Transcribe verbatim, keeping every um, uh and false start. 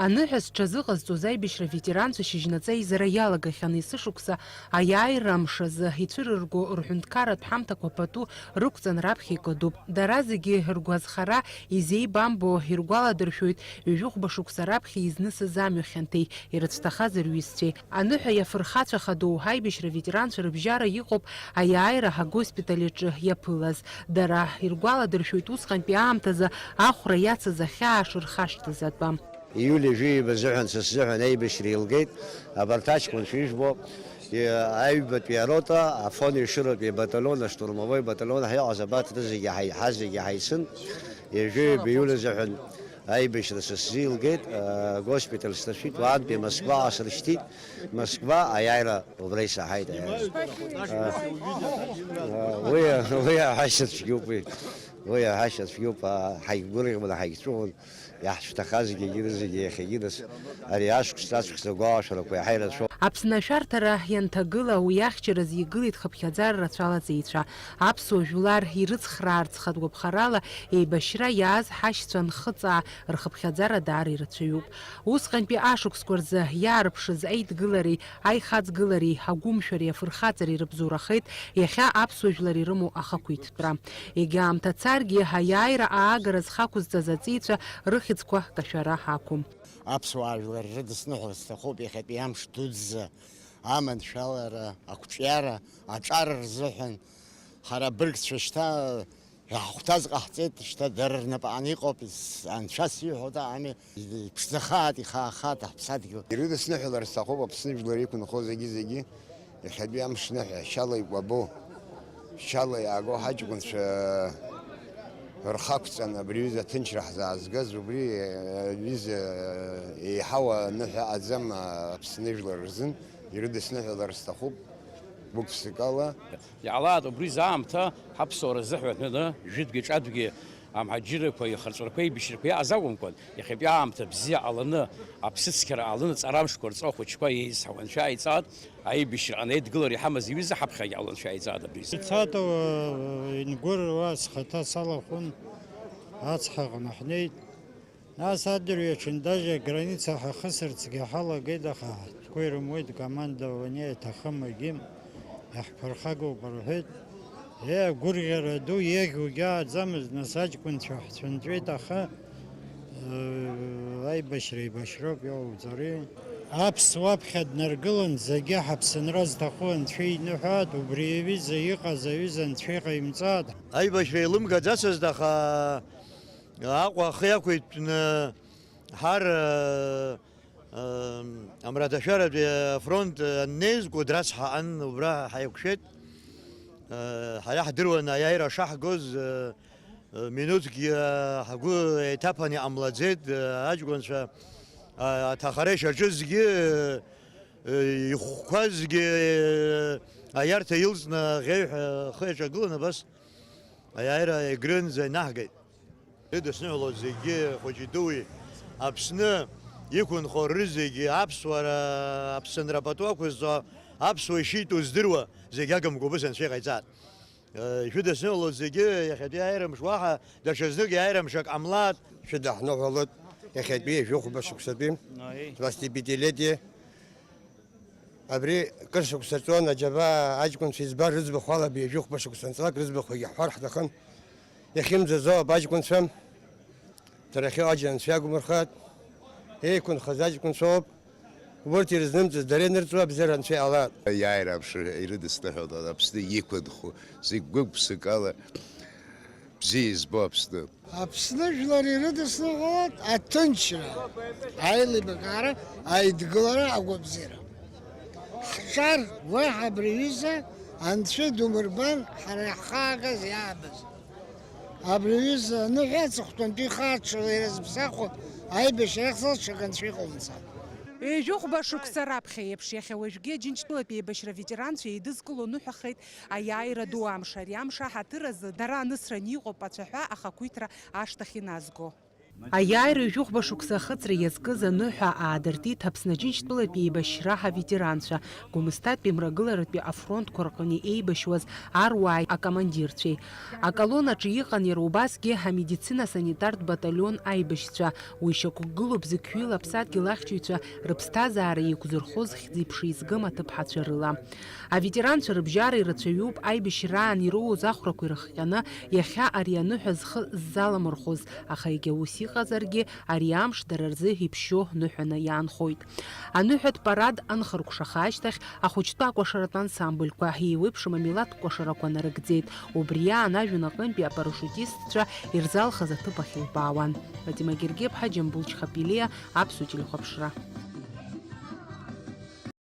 Аныҳәа зҽазыҟазҵоз аибашьра ветеранцәа шьыжьнаҵы аизара иалагахьан, есышықәса аиааира амш азы ицәырырго рҳәынҭқарратә ҳамҭақәа пату рықәҵан раԥхьа икыдуп. Дара зегьы ргәазхара изеибамбо иргәаладыршәоит ҩажәихәба шықәса раԥхьа изнысыз амҩа хьанҭеи ирыцәҭахаз рҩызцәеи. Аныҳәа иафырхацәа хадоу аибашьра ветеранцәа рыбжьара иҟоуп аиааира агоспиталь аҿы иаԥылаз. Дара иргәаладыршәоит усҟантәи аамҭазы ахәра иацыз ахьаа шырхашҭыз атәы. Иулиа жәаҩа азыҳәан, са сзыҳәан аибашьра еилгеит. Абарҭ аҷкәынцәа ижәбо, и-, аҩбатәи арота, афон ешыратәи абаталион, аштурмовой баталион ҳәа иҟаз абарҭ рызегьы ҳаи-, ҳазегьы ҳаицын. Ҩажәаҩба иулиа азыҳәан аибашьра са сзы еилгеит, а, госпиталь сҭашәит, уаантәи Москваҟа срышьҭит. Москва аиааира убра исаҳаит, аиааира. А, а, уи, уи аҳәашьа цәгьоуп, уи. Уи аҳәашьа цәгьоуп, а, ҳаигәырӷьон, ҳаигәцәыӷәон. Иаҳшәҭахазгьы, егьырҭ зегьы иахьагьы нас ари ашықәс аҵәца агәалашәарақәа иаҳа ирацәоуп. Аԥсны ашәарҭара ианҭагыла, уи ахьчараз игылеит хыԥхьаӡара рацәала аҵеицәа. Аԥсуа жәлар ирыцхраарц хатә гәаԥхарала еибашьра иааз ҳашьцәа анхыҵаа, рхыԥхьаӡара даара ирацәаҩуп. Усҟантәи ашықәсқәа рзы иаарԥшыз аидгылареи аихаҵгылареи, агәымшәареи афырхаҵареи рыбзоурахеит иахьа аԥсуа жәлар ирымоу ахақәиҭтәра. Егьа аамҭа царгьы, аиааира аагара зхақәызҵаз аҵеицәа рыхьӡқәа кашәара ақәым. Аԥсуаа жәлар ирыдысныҳәалар сҭахуп иахьатәи амш дуӡӡа аманшәалара, ақәҿиара, аҿар рзыҳәан. Ҳара абыргцәа шьҭа иаҳхәҭаз ҟаҳҵеит, шьҭа дара рнапаҟны иҟоуп, ис-, анцәа сиҳәоит, ами, иԥшӡахааит, ихаахааит ҳаԥсадгьыл. Ирыдысныҳәалар сҭахуп Аԥсны жәлар иқәынхо зегьы-зегьы, иахьатәи амш ныҳәа, шьала икәабо, шьала иааго ҳаҷкәынцәа рхы ақәҵан абри аҩыза аҭынчра ҳзаазгаз, убри, э, аҩыза, э, еиҳау аныҳәа аӡам, э, Аԥсны жәлар рзын, ирыдысныҳәалар сҭахуп гәык-ԥсыкала. Иҟалааит убри заа аамҭа ҳаԥсуара азыҳәан ҳәаны, жәытәгьы ҿатәгьы амҳаџьырқәа, ихырҵәарқәа, еибашьрақәа иааз акәымкәан, иахьатәи аамҭа бзиа ҟаланы, аԥсыцқьара ҟаланы, ҵарамшқәа рҵо ахәыҷқәа еизҳауа анцәа иҵаат, аибашьраҟа аидгылара иҳамаз иҩыза ҳаԥхьагьы ала анцәа иҵаат абри. Ицатауа ингәырҩуа схаҭа салахәын, ацҳаҟны ҳнеит. Нас адырҩаҽын даже аграница ҳахысырцгьы ҳалагеит, аха ҳтәқәа ирымуеит, командование иҭахым, егьи иаҳԥырхагоуп рҳәеит. Е, агәырӷьара ду, иеӷьугьы ааӡамызт, нас аҷкәынцәа ҳцәынҵәеит, аха, э, аибашьра еибашьроуп иоуҵари. Аԥсуа аԥхьа днаргылан, зегьы ҳаԥсынра зҭаху Анцәа иныҳәааит, убри аҩыза иҟаз аҩыза Анцәа иҟаимҵааит. Аибашьра еилымгаӡацызт, аха Аҟәа ахы иақәиҭтәны ҳар, э, э, амраҭашәаратәи афронт аннеиз, Кәыдры ацҳа аан, убра ҳаиқәшәеит. Э, ҳара ҳдыруан аиааира шаҳгоз, э, э, минуҭкгьы, э, ҳгәы еиҭаԥан иҟамлаӡеит, э, аҷкәынцәа, э, аҭахара ишаҿызгьы, э, э, ихәқәазгьы, э, аиарҭа илҵны аӷьеҩҳәа ахы иаҿагылан, абас аиааира егрынӡа инаҳгеит. Ирыдысныҳәалоит зегьы, хәыҷи-дуи, Аԥсны иқәынхо рызегьы, аԥсуара, Аԥсынра пату ақәызҵо, аԥсуа ишитәу здыруа, зегь агымкәа убыс анцәа иҟаиҵааит. Э, ишәыдысныҳәалоит зегьы, иахьатәи аиааирамш уаҳа даҽа знык иааирамшак ҟамлааит. Шәыдаҳныҳәалоит иахьатәи жәохәба шықәсатәи, двадцать пятилетие. Абри кыр шықәса ҵуан аџьабаа аҷкәынцәа избар рыӡбахә ала, абри жәохәба шықәса анҵлак рыӡбахәгьы ҳҳәар ҳҭахын. Иахьымӡаӡо ауп аҷкәынцәа, дара ахьыҟоу аџьра анцәа иагумырхааит. Еиқәынхаз аҷкәынцәа ауп. Урҭ ирызнымҵыз дара ианырҵуа абзиара анцәа иҟалааит. Аиааира амш ирыдысныҳәалоит Аԥсны иқәынхо зегь гәык-ԥсыкала бзиа избо Аԥсны. Аԥсны жәлар ирыдысныҳәалоит аҭынчра, аилибакаара, аидгылара, агәабзиара. Ҳҿар уаҳа абри аҩыза анцәа идумырбан, ҳара иаҳхаагаз иаабаз. Абри аҩыза аныҳәа аҵыхәтәантәи ихы ааҽҽала ирызԥсахуа аибашьра иахьӡала ҽак анцәа иҟаумҵан. Ҩажәихәба шықәса раԥхьа еиԥш, иахьа уажәгьы Аџьынџьтәылатәи аибашьра аветеранцәа еидызкыло ныҳәахеит аиааира ду амш. Ари амш аҳаҭыр азы дара анысра аниҟоуп ацәаҳәа ахақәиҭра ашҭахь иназго. Аиааира ҩажәихәба шықәса ахыҵра иазкыз аныҳәа аадыртит Аԥсны Аџьынџьтәылатәи еибашьра аветеранцәа, Гәымсҭатәи мрагыларатәи афронтқәа рҟны еибашьуаз аруааи акомандирцәеи. Аколоннаҿы иҟан иара убасгьы амедицина-санитартә баталион аибашьцәа. Уи шьақәгылоуп зықьҩыла аԥсадгьыл ахьчаҩцәа рыԥсҭазаара еиқәзырхоз хьӡи-ԥшеи згым аҭыԥҳацәа рыла. Аветеранцәа рыбжьара ирацәаҩуп аибашьраан ироуз ахәрақәа ирыхҟьаны иахьа ари аныҳәа зхы ззаламырхәоз, аха егьа ус иҟазаргьы, ари амш дара рзы иԥшьоу ныҳәаны иаанхоит. Аныҳәатә парад анхыркәшаха ашьҭахь, ахәыҷтәы акәашаратә ансамбльқәа, еиуеиԥшым амилаҭтә кәашарақәа нарыгӡеит. Убри аан ажәҩан аҟынтәи апарашутистцәа ирзалхыз аҭыԥ ахь илбаауан. Фатима Гергеԥҳа, Џьамбул Чхапелиа, Аԥсуа телехәаԥшра.